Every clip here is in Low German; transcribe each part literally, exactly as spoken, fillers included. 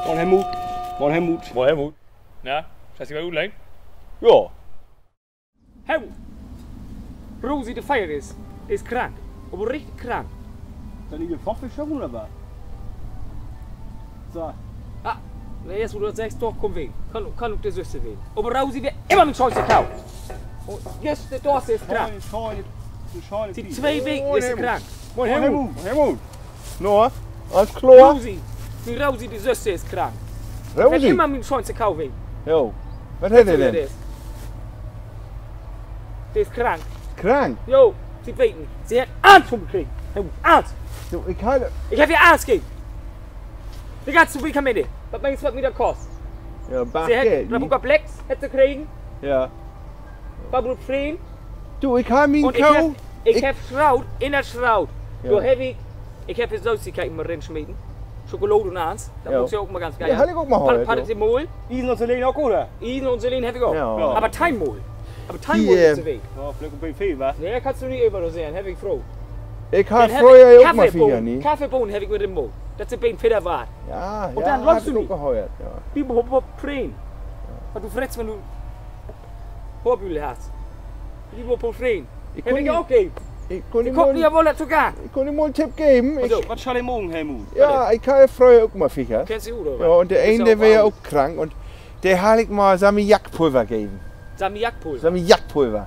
Moin, Helmut. Moin, Helmut. Moin, Helmut. Na, hest du wat utleggt? Ja. Helmut! Rosi, de Veer is, is krank. Aver richtig krank. Denn in de Foffel schon, oder wat? So. Ah, na, jetzt, wo du dat seggst, doch, kann ween. Kann, kann ok de Süster ween. Aver Rosi weer immer mien schöönste Koh. Un jüst de Dosse is krank. Siet twee Weken is se krank. Moin, Helmut. Moin, Helmut. Na, allens kloor? Rosi. Mien Rosi, de Süster, is krank. Weer immer mien schöönste Koh ween. Jo. Wat hett de denn? De is krank. Krank? Jo, se weet nich. Se hett Angst vör mi kregen. Helmut, Angst. Jo, ik heff, ik heff ehr Angst geven. De ganze Week am Enn. Wat meenst du, wat mi dat kost? Ja, Bargeld, ne? Rabuka Blacks hett se kregen. Ja. Barbara Freen. Du, ik heff mien Koh, ik heff Schraut, in dat Schraut. Dor heff ik, ik heff Sößigkeiten mal rinsmeten. Schokolaad un allens. Dat mutt ja ok mal ganz geern. Paracetamol. Isen un Selen ok, oder? Isen un Selen heff ik ok. Aver teihn Mal. Aver teihn Mal is to veel. Ja, villicht en beten veel, wa? Nee, kannst du nich överdoseern, heff ik fröher. Ik heff fröher ok mal Kaffeebohnen, Kaffeebohnen heff ik mit inmaakt. Dat sünd beten fitter warrt. Un denn löppst du nich. Bi Barbara Freen. Wat du frittst, wenn du Hoorbüdel hest. Bi Barbara Freen. Heff ik ok geven. Ik kunn di mal en Tipp geven. Wat schall ik maken, Helmut? Ja, ik heff fröher ok mal fichert. Ja, un de een, de weer ja ok krank un de harr ik mal Salmiakpulver geven. Salmiakpulver? Salmiakpulver.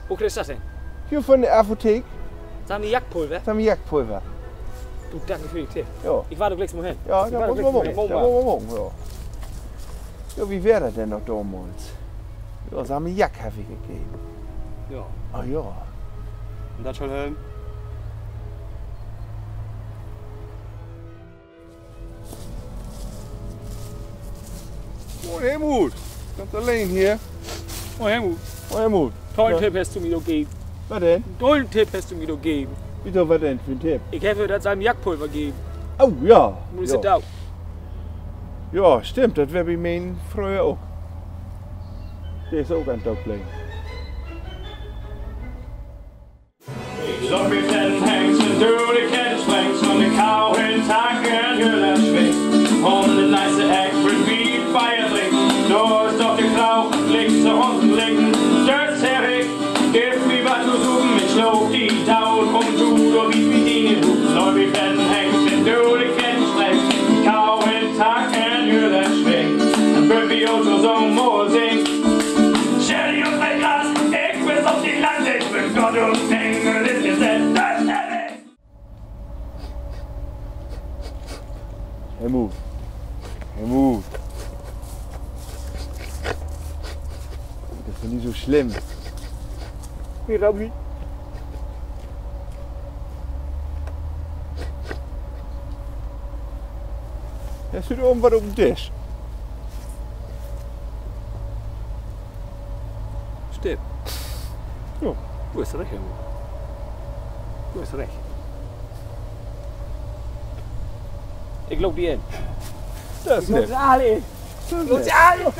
Wo kriggst dat denn? Hier von de Apothek. Salmiakpulver? Salmiakpulver. Du, danke för den Tipp. Ja. Ik warr dor glieks mal hen. Ja, dat mutt man maken. Dat mutt man maken, ja. Ja, wo weer dat denn noch domals? Ja, Salmiak heff ik geven. Ja. Ah, ja. Un dat schall helpen? Moin, Helmut. Ganz alleen hier. Moin, Helmut. Moin, Helmut. Tollen Tipp hest du mi dor geven. Wat denn? Tollen Tipp hest du mi dor geven. Wieso, wat denn för en Tipp? Ik heff ehr dat Salmiakpulver geven. Oh, ja. Ja, stimmt. Dat weer bi mien Fro ok. De is ok an 't Doodbleden. Loop ik den Hengst in dör de Kennsprengs un de Kau in Tack in Hüller swingt. Un de nächste Eck, wenn wi Beer drinkt, dor is doch de Klau, liegt se uns licken, dor segg ik: Giff mi wat to supen, ik sloog di daut, un du, dor wiest mi diene Hupen. Loop ik den Hengst in dör de Kennsprengs, Kau in Tack in Hüller swingt. Denn bün wi ok so, so mal singt. Stell di op mien Gras, ik bün op di Land, ik bün Gott un Engel is gesett, dat heff ik. Helmut. Helmut. Dat is doch nich so slimm. Hier, Robi. Hest du dor oben wat op den Disch? Stimmt. Ja. Du hest recht, Helmut. Du hest recht. Ik loop di in. Dat is nett. Loop se all in. Loop se all in.